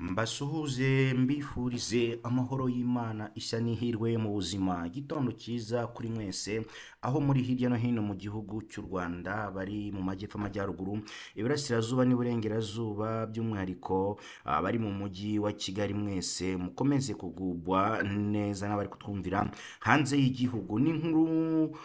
Mbasuhuze mbifurize amahoro y'Imana ishya n'ihirwe mu buzima. Igitondo cyiza kuri mwese aho muri hirya no hino mu gihugu cy'u Rwanda, bari mu majyepfo, amajyaruguru, iburasirazuba n'iburengerazuba, by'umwihariko abari mu mujyi wa Kigali, mwese mukomeze kugubwa neza n'abari kutwumvira hanze y'igihugu. N'inkuru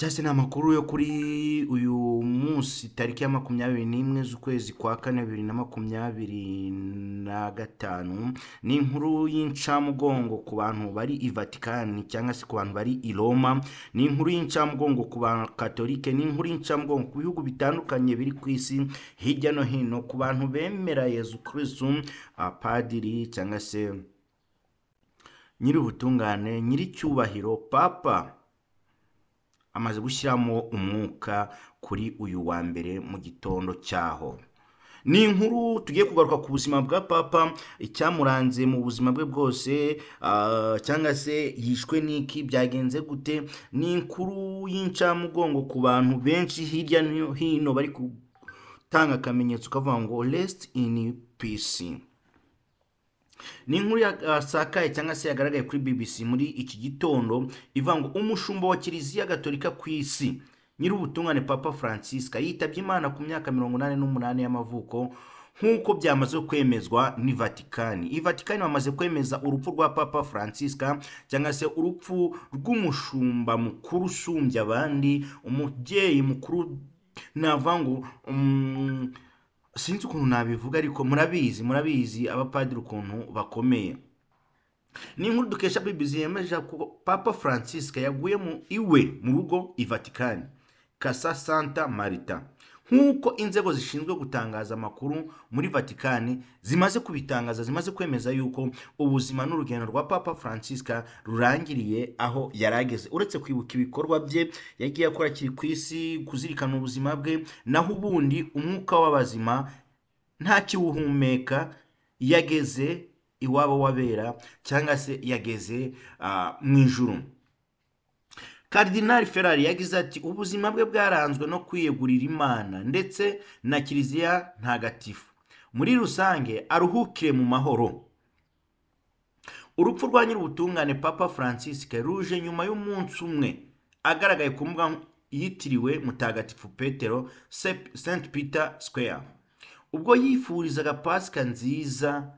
cyangwa se ni amakuru yo kuri uyu munsi tariki ya 21 z'ukwezi kwa kane 2025. Ni inkuru y'incamugongo ku bantu bari i Vatikani cyangwa se ku bantu bari i Roma, ni inkuru y'incamugongo ku bakatolike, ni inkuru y'incamugongo ku bihugu bitandukanye biri ku isi hirya no hino, ku bantu bemera Yezu Kristu, padiri cyangwa se nyir'ubutungane, nyir'icyubahiro Papa amaze gushyiramo umwuka kuri uyu wa mbere mu gitondo cyaho. Ni inkuru tugiye kugaruka ku buzima bwa Papa, icyamuranze mu buzima bwe bwose, cyangwa se yishwe n'iki, byagenze gute. Ni inkuru y'incamugongo ku bantu benshi hirya no hino bari gutanga akamenyetso kavuga ngo rest in peace. Ni inkuru yasakaye cyangwa se yagaragaye kuri BBC muri iki gitondo, ivuga ngo umushumba wa Kiliziya Gatolika ku isi nyir'ubutungane Papa Francisca yitabye Imana ku myaka 88 y'amavuko, nk'uko byamaze kwemezwa ni Vatikani. I Vatikani bamaze kwemeza urupfu rwa Papa Francisca cyangwa se urupfu rw'umushumba mukuru usumbya abandi, umubyeyi mukuru, navuga ngo sinzi ukuntu nabivuga, ariko murabizi abapadiri ukuntu bakomeye. Ni inkuru dukesha BBC yemeje ko Papa Francisca yaguye mu iwe mu rugo i Vatikani, Casa Santa Marta, nk'uko inzego zishinzwe gutangaza amakuru muri Vatikani zimaze kubitangaza, zimaze kwemeza yuko ubuzima n'urugendo rwa Papa Francisca rurangiriye aho yarageze. Uretse kwibuka ibikorwa bye yagiye akora akiri ku isi, kuzirikana ubuzima bwe, naho ubundi umwuka w'abazima ntakiwuhumeka, yageze iwabo wabera cyangwa se yageze mu ijuru. Karidinali Ferrari yagize ati ubuzima bwe bwaranzwe no kwiyegurira Imana ndetse na Kiliziya ntagatifu muri rusange, aruhukire mu mahoro. Urupfu rwa nyir'ubutungane Papa Francisque ruje nyuma y'umunsi umwe agaragaye ku mbuga yitiriwe Mutagatifu Petero, St Peter Square, ubwo yifurizaga Pasika nziza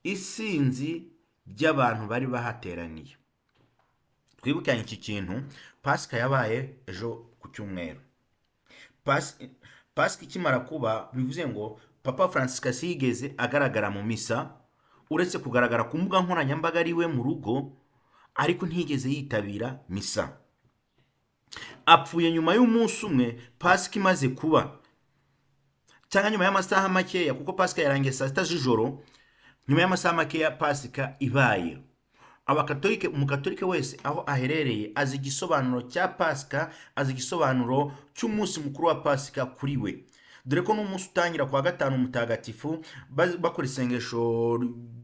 isinzi ry'abantu bari bahateraniye. Twibukanye iki kintu, Pasika yabaye ejo ku cyumweru. Pasika ikimara kuba, bivuze ngo Papa Francisca yigeze agaragara mu misa, uretse kugaragara ku mbuga nkoranyambaga ari we mu rugo, ariko ntiyigeze yitabira misa. Apfuye nyuma y'umunsi umwe Pasika imaze kuba, cyangwa nyuma y'amasaha makeya, kuko Pasika yarangiye saa 6 z'ijoro, nyuma y'amasaha makeya Pasika ibaye. Abakatolike, umukatolike wese aho aherereye azi igisobanuro cya Pasika, azi igisobanuro cy'umunsi mukuru wa Pasika kuri we, dore ko n'umunsi utangira kwa gatanu mutagatifu bakora isengesho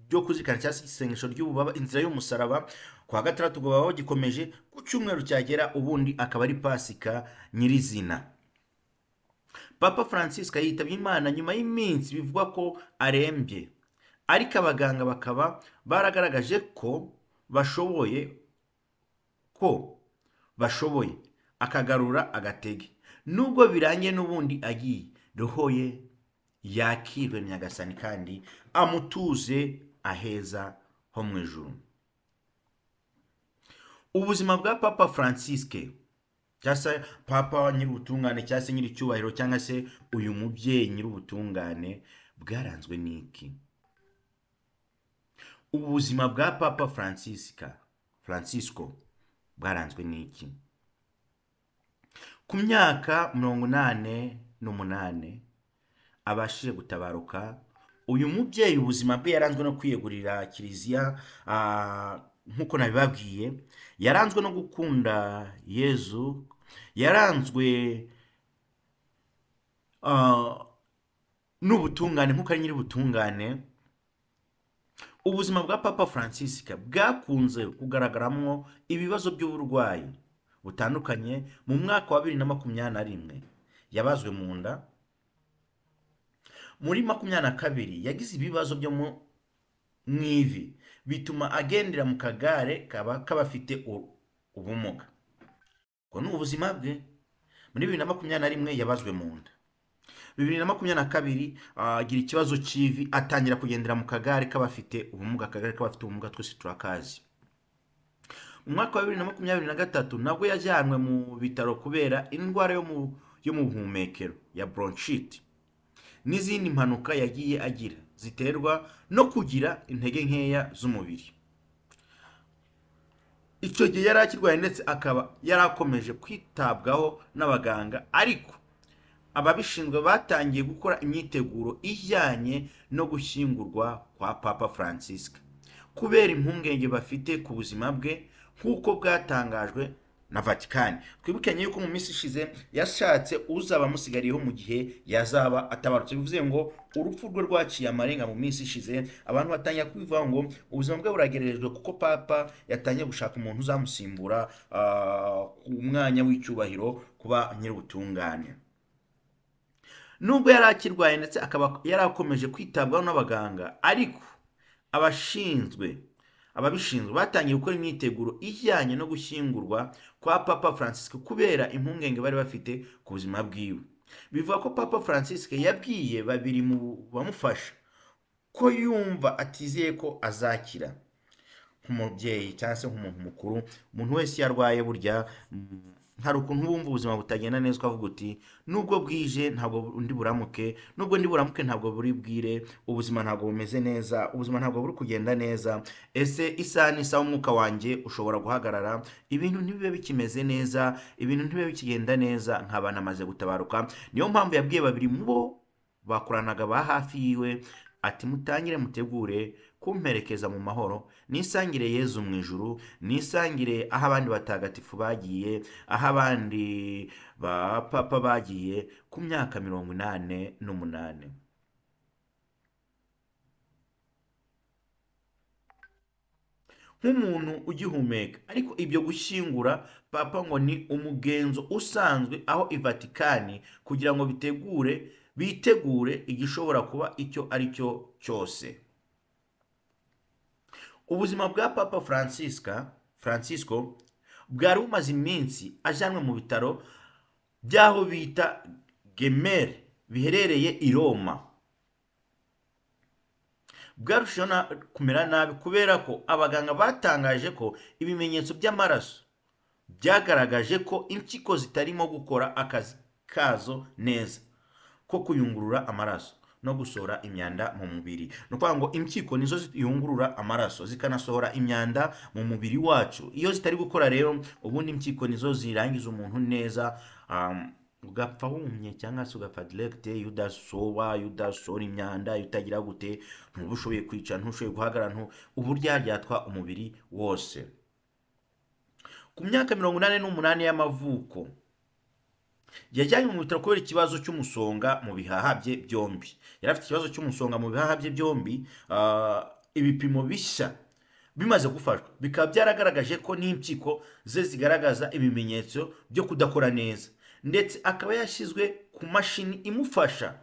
ryo kuzirikana cyangwa se isengesho ry'ububaba, inzira y'umusaraba. Kwa gatandatu ubwo baba bagikomeje, ku cyumweru cyagera ubundi akaba ari Pasika nyirizina. Papa Francisca yitabye Imana nyuma y'iminsi bivugwa ko arembye, ariko abaganga bakaba baragaragaje ko bashoboye akagarura agatege. Nubwo birangiye n'ubundi agiye, roho ye yakirwe Nyagasani kandi amutuze aheza ho mu ijuru. Ubuzima bwa Papa Francisque cyangwa se Papa nyir'ubutungane cyangwa se nyir'icyubahiro cyangwa se uyu mubyeyi nyir'ubutungane bwaranzwe n'iki? Ubuzima bwa Papa Francisco bwaranzwe n'iki? Ku myaka 88 abashije gutabaruka, uyu mubyeyi ubuzima bwe yaranzwe no kwiyegurira Kiliziya, nk'uko nabibabwiye, yaranzwe no gukunda Yezu, yaranzwe n'ubutungane nk'uko ari nyir'ubutungane. Ubuzima bwa Papa Francisca bwakunze kugaragaramo ibibazo by'uburwayi butandukanye. Mu mwaka wa 2021 yabazwe mu nda, muri 22 yagize ibibazo byo mu mu ivi, bituma agendera mu kagare k'abafite ubumuga. Ubwo ni ubuzima bwe. Muri 2021 yabazwe mu nda, 2022 agira ikibazo cy'ivi, atangira kugendera mu kagare k'abafite ubumuga. Akagare k'abafite ubumuga twese turakazi. Mu mwaka wa 2023 nabwo yajyanwe mu bitaro kubera indwara yo mu buhumekero ya bronchite n'izindi mpanuka yagiye agira ziterwa no kugira intege nkeya z'umubiri. Icyo gihe yari akirwaye ndetse akaba yarakomeje kwitabwaho n'abaganga, ariko ababishinzwe batangiye gukora imyiteguro ijyanye no gushyingurwa kwa Papa Francis kubera impungenge bafite ku buzima bwe, nk'uko bwatangajwe na Vatican. Twibukanye yuko mu minsi ishize yashatse uzaba amusigariyeho mu gihe yazaba atabarutse, bivuze ngo urupfu rwe rwaciye amarenga mu minsi ishize. Abantu batangira kubivuga ngo ubuzima bwe buragererejwe kuko Papa yatangiye gushaka umuntu uzamusimbura ku mwanya w'icyubahiro kuba nyir'ubutungane. Nubwo yari akirwaye ndetse akaba yarakomeje kwitabwaho n'abaganga, ariko ababishinzwe batangiye gukora imyiteguro ijyanye no gushyingurwa kwa Papa Francis kubera impungenge bari bafite ku buzima bwiwe. Bivuga ko Papa Francis yabwiye babiri mu bamufasha ko yumva atizeye ko azakira. Nk'umubyeyi cyangwa se nk'umuntu mukuru, umuntu wese iyo arwaye burya hari ukuntu wumva ubuzima butagenda neza, ukavuga uti nubwo bwije ntabwo ndi buramuke, nubwo ndi buramuke ntabwo buri bwire, ubuzima ntabwo bumeze neza, ubuzima ntabwo buri kugenda neza, ese isaha n'isaha umwuka wanjye ushobora guhagarara, ibintu ntibibe bikimeze neza, ibintu ntibibe bikigenda neza, nkaba namaze gutabaruka. Niyo mpamvu yabwiye babiri mu bo bakoranaga ba hafi yiwe ati mutangire mutegure kumperekeza mu mahoro, nisangire Yezu mu ijuru, nisangire aho abandi batagatifu bagiye, aho abandi ba papa bagiye ku myaka 88. Nk'umuntu ugihumeka, ariko ibyo gushyingura Papa ngo ni umugenzo usanzwe aho i Vatikani kugira ngo bitegure igishobora kuba icyo ari cyo cyose. Ubuzima bwa Papa Francisco bwari bumaze iminsi ajyanwe mu bitaro by'aho bita Gemelli biherereye i Roma. Bwarushijeho kumera nabi kubera ko abaganga batangaje ko ibimenyetso by'amaraso byagaragaje ko impyiko zitarimo gukora akazi kazo neza ko kuyungurura amaraso no gusohora imyanda mu mubiri. Ni ukuvuga ngo impyiko nizo ziyungurura amaraso zikanasohora imyanda mu mubiri wacu. Iyo zitari gukora rero, ubundi impyiko nizo zirangiza umuntu neza, ugapfa wumye cyangwa se ugapfa direct, iyo udasoba, iyo udasohora imyanda, iyo utagira gute, ntuba ushoboye kwica, ntushoboye guhagarara, uburyaryatwa umubiri wose. Ku myaka 88 y'amavuko yajyanywe mu bitaro kubera ikibazo cy'umusonga mu bihaha bye byombi. Yari afite ikibazo cy'umusonga mu bihaha bye byombi. Ibipimo bishya bimaze gufashwa bikaba byaragaragaje ko n'impyiko ze zigaragaza ibimenyetso byo kudakora neza, ndetse akaba yashyizwe ku mashini imufasha,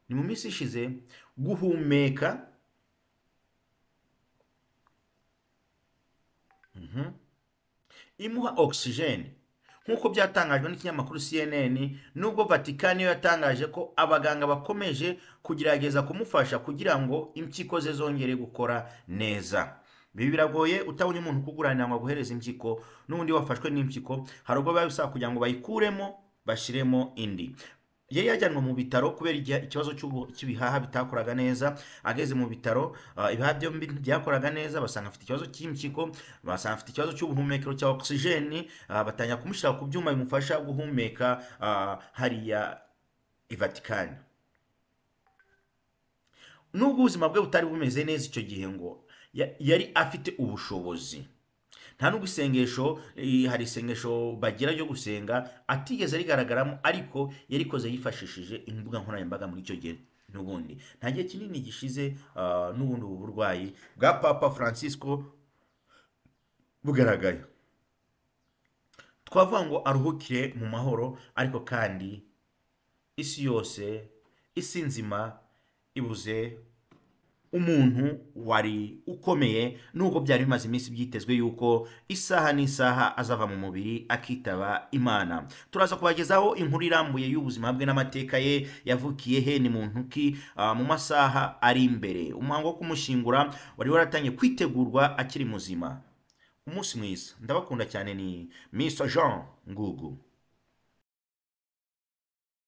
ni mu minsi ishize, guhumeka. Imuha oxygen nk'uko byatangajwe n'ikinyamakuru CNN. Nubwo Vatican yo yatangaje ko abaganga bakomeje kugerageza kumufasha kugira ngo impyiko ze zongere gukora neza. Ibi biragoye, utabonye umuntu ukuguranira ngo aguhereze impyiko, n'ubundi wafashwe n'impyiko hari ubwo biba bisaba kugira ngo bayikuremo bashyiremo indi. Yari yajyanwe mu bitaro kubera ikibazo cy'ibihaha bitakoraga neza. Ageze mu bitaro, ibihaha byombi ntibyakoraga neza, basanga afite ikibazo cy'impyiko, basanga afite ikibazo cy'ubuhumekero cya oxygen, batangira kumushyira ku byuma bimufasha guhumeka hariya i Vatican. Nubwo ubuzima bwe butari bumeze neza icyo gihe, ngo yari afite ubushobozi. Nta nubwo isengesho, hari isengesho bagira ryo gusenga atigeze rigaragaramo, ariko yarikoze yifashishije imbuga nkoranyambaga muri icyo gihe. N'ubundi nta gihe kinini gishize n'ubundi ubu burwayi bwa Papa Francisco bugaragaye. Twavuga ngo aruhukire mu mahoro, ariko kandi isi yose, isi nzima ibuze Umuntu wari ukomeye, nubwo byari bimaze iminsi byitezwe yuko isaha n'isaha azava mu mubiri akitaba Imana. Turaza kubagezaho inkuru irambuye y'ubuzima bwe n'amateka ye, yavukiye he, ni muntu ki, mu masaha ari imbere. Umuhango wo kumushyingura wari waratangiye kwitegurwa akiri muzima. Umunsi mwiza, ndabakunda cyane, ni Mr Jean Ngugu.